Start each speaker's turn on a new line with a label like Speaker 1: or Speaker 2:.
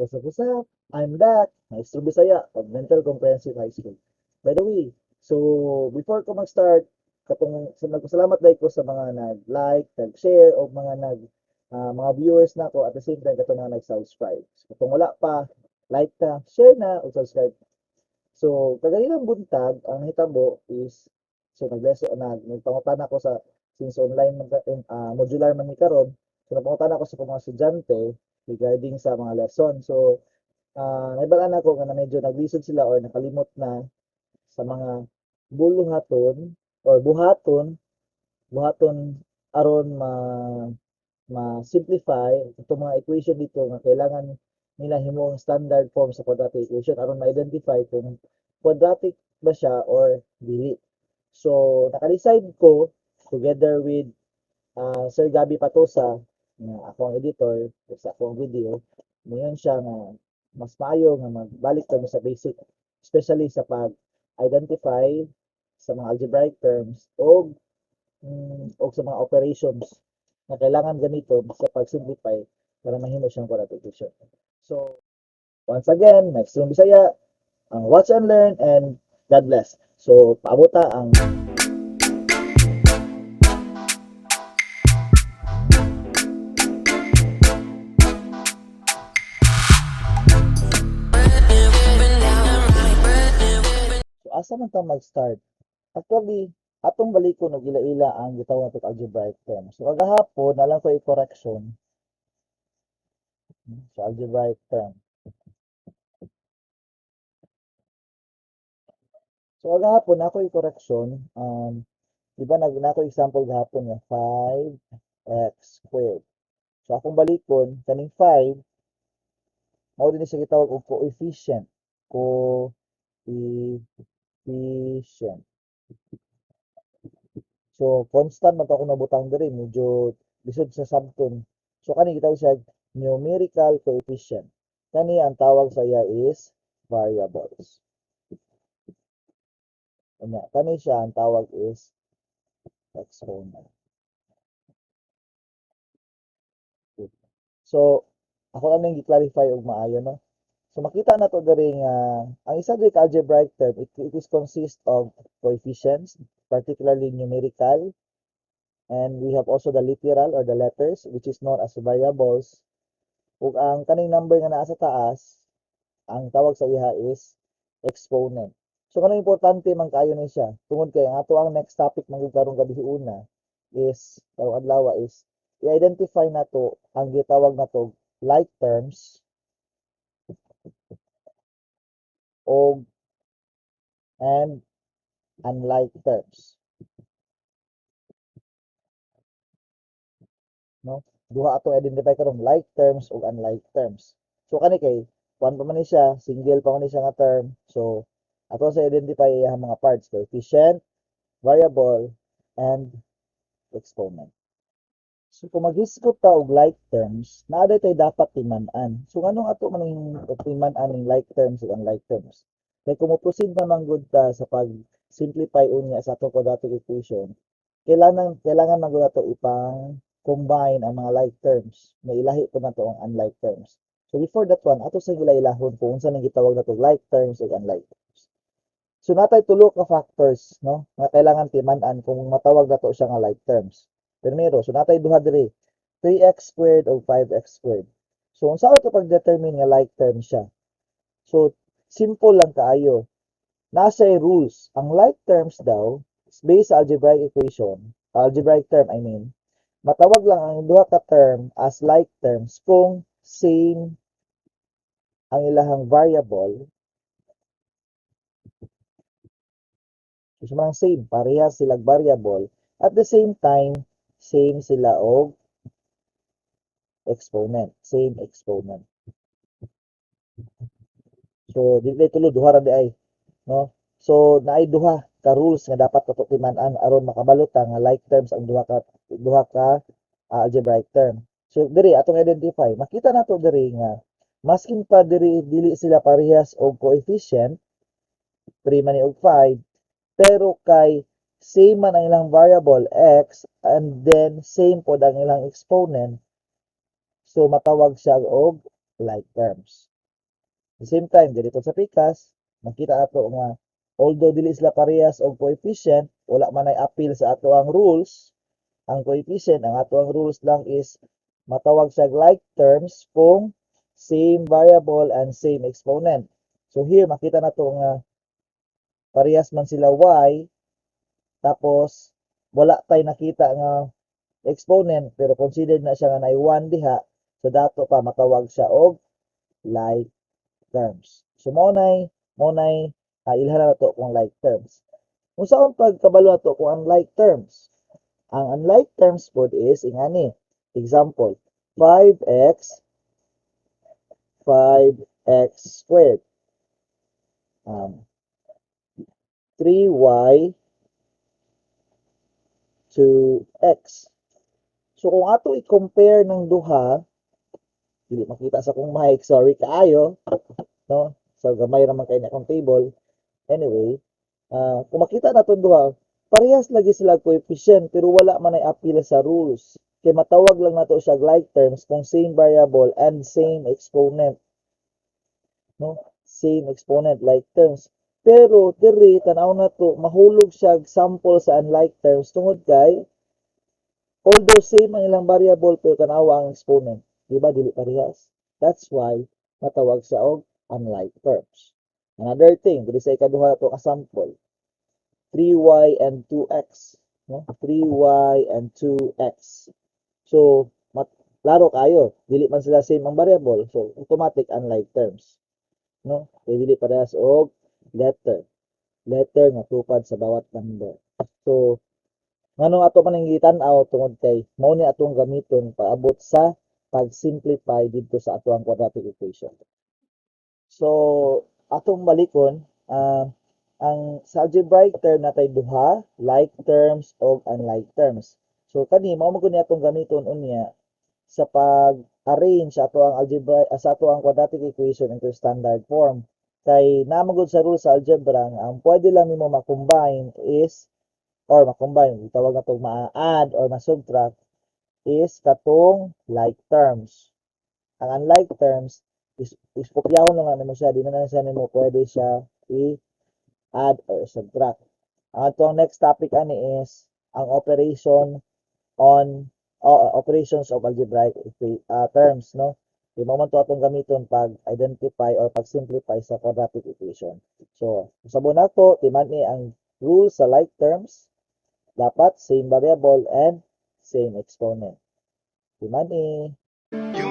Speaker 1: What's up, what's up? I'm back, Maestro Bisaya of Mental Comprehensive High School. By the way, so before ko mag-start, katong so nagpasalamat dahil ko sa mga nag-like, nag-share, o mga nag mga viewers na ko, at the same time katong mga nag-subscribe. So, kung wala pa, like na, share na, o subscribe. So, kaganinang buntag, ang nahitabo is, so nagleso, nagpangutan ako sa, since online, modular man ni karon, so nagpangutan ako sa mga estudyante regarding sa mga lesson. So, naibalaan ako nga na medyo naglisod sila or nakalimot na sa mga buluhaton or buhaton buhaton aron ma ma-simplify itong mga equation dito nga kailangan nila himuong standard form sa quadratic equation aron ma-identify kung quadratic ba siya or dili. So, naka-decide ko together with Sir Gabby Patosa nga ako ang editor sa akong video, ngayon siya nga mas maayo nga magbalik kami sa basic, especially sa pag-identify sa mga algebraic terms og sa mga operations na kailangan ganito sa pag-simplify para mahimo siyang quadratic equation. So, once again, Maestro Bisaya, ang watch and learn and God bless. So, paabota ang So, asa man ta mag-start? Actually, atong balikon og ila-ila ang gitawag nato algebraic term. So, kagahapon, nalang ko i-correction. So, algebraic term. So, kagahapon, ako i-correction. Di ba, nag na ako example gahapon nga 5x squared. So, akong balikon, kaning 5, mao din siya gitawag og coefficient. Coefficient. So, constant man to ako nabutang diri, medyo lisod sa sabton. So, kani gitawag siya numerical coefficient. Kani ang tawag sa iya is variables. Unya, kani siya ang tawag is exponent. So, ako lang nang gi-clarify og maayo, no? So, makita na to diri nga ang isa diri ka algebraic term, it is consist of coefficients, particularly numerical, and we have also the literal or the letters, which is known as variables. Ug ang kaning number nga naa sa taas, ang tawag sa iya is exponent. So kanang importante man kaayo ni siya tungod kay ang ato ang next topic man gud karong gabi una is karong adlaw is i-identify nato ang gitawag nato like terms og and unlike terms. No? Duha ato identify karon, like terms ug unlike terms. So kani kay kuan pa man ni siya, single pa man ni siya nga term. So ato sa identify iyang mga parts, coefficient, variable, and exponent. So kung maghisgot ta og like terms, naa day tay dapat timan-an. So nganong ato man ning timan-an ning like terms ug unlike terms? Kay kung mo-proceed naman gud ta sa pag-simplify unya sa atong quadratic equation, kailangan man gud ato ipang combine ang mga like terms. May ilahi po nato ang unlike terms. So before that one, ato sa gilailahon kung unsa ning gitawag nato like terms ug unlike terms. So natay tulo ka factors, no, nga kailangan timan-an kung matawag nato siya nga like terms. Primero, so natay duha diri, 3x squared o 5x squared. So unsa ato pag-determine nga like term siya? So simple lang kaayo. Nasa rules. Ang like terms daw is based sa algebraic equation, algebraic term I mean, matawag lang ang duha ka term as like terms kung same ang ilahang variable. So, manang same, parehas sila variable. At the same time, same sila og exponent. Same exponent. So, dili tulo, duha ra di ay. No? So, naay duha ka rules nga dapat nato timan-an aron makabalo ta nga like terms ang duha ka algebraic term. So, diri atong identify, makita nato diri nga maskin pa diri dili sila parehas og coefficient, 3 man ni og 5, pero kay same man ang ilang variable x and then same pod ang ilang exponent, so matawag siya og like terms. The same time, diri sa pikas, makita ato nga although dili sila parehas og coefficient, wala man ay apil sa ato ang rules. Ang coefficient, ang ato ang rules lang is matawag siya like terms kung same variable and same exponent. So here makita nato nga parehas man sila y, tapos wala tay nakita nga exponent, pero considered na siya nga naay 1 diha, so dato pa matawag siya og like terms. So mao nay ilhan na to kung like terms. Kung unsaon pagkabalo nato kung unlike terms? Ang unlike terms pod is ingani. Example, 5x 5x squared. 3y 2x. So kung ato i-compare ng duha, dili makita sa akong mic, sorry kaayo, no? So gamay ra man kay na akong table. Anyway, kung makita naton duha, parehas lagi sila coefficient pero wala man ay apil sa rules. Kay matawag lang nato siya like terms kung same variable and same exponent. No? Same exponent, like terms. Pero diri tan-aw nato, mahulog siya sample sa unlike terms tungod kay although same ang ilang variable, pero tan-awa ang exponent, di ba dili parehas? That's why matawag siya og unlike terms. Another thing, diri sa ikaduha nato ka sample, 3y and 2x, no? 3y and 2x. So, klaro kayo, dili man sila same ang variable, so automatic unlike terms. No? Kay dili parehas og letter. Letter nga tupad sa bawat number. So, nganong ato man ang gitan-aw? Tungod kay mao ni atong gamiton paabot sa pag-simplify didto sa atoang quadratic equation. So, atong balikon, ang sa algebraic term natay duha, like terms o unlike terms. So kani mao man gud ni atong gamiton unya sa pag-arrange sa ato ang algebra, sa ato ang quadratic equation into standard form. Kay naa man gud sa rule sa algebra nga ang pwede lang nimo ma-combine is or ma-combine, tawag nato ma-add or ma-subtract is katong like terms. Ang unlike terms is kopyahon lang nimo siya, di na na siya nimo pwede siya i-add or subtract. Ang atong next topic ani is ang operation on operations of algebraic terms, no? Di mao man to atong gamiton pag identify or pag simplify sa quadratic equation. So, usabon nako, timan-i ang rule sa like terms, dapat same variable and same exponent. Timan-i.
Speaker 2: You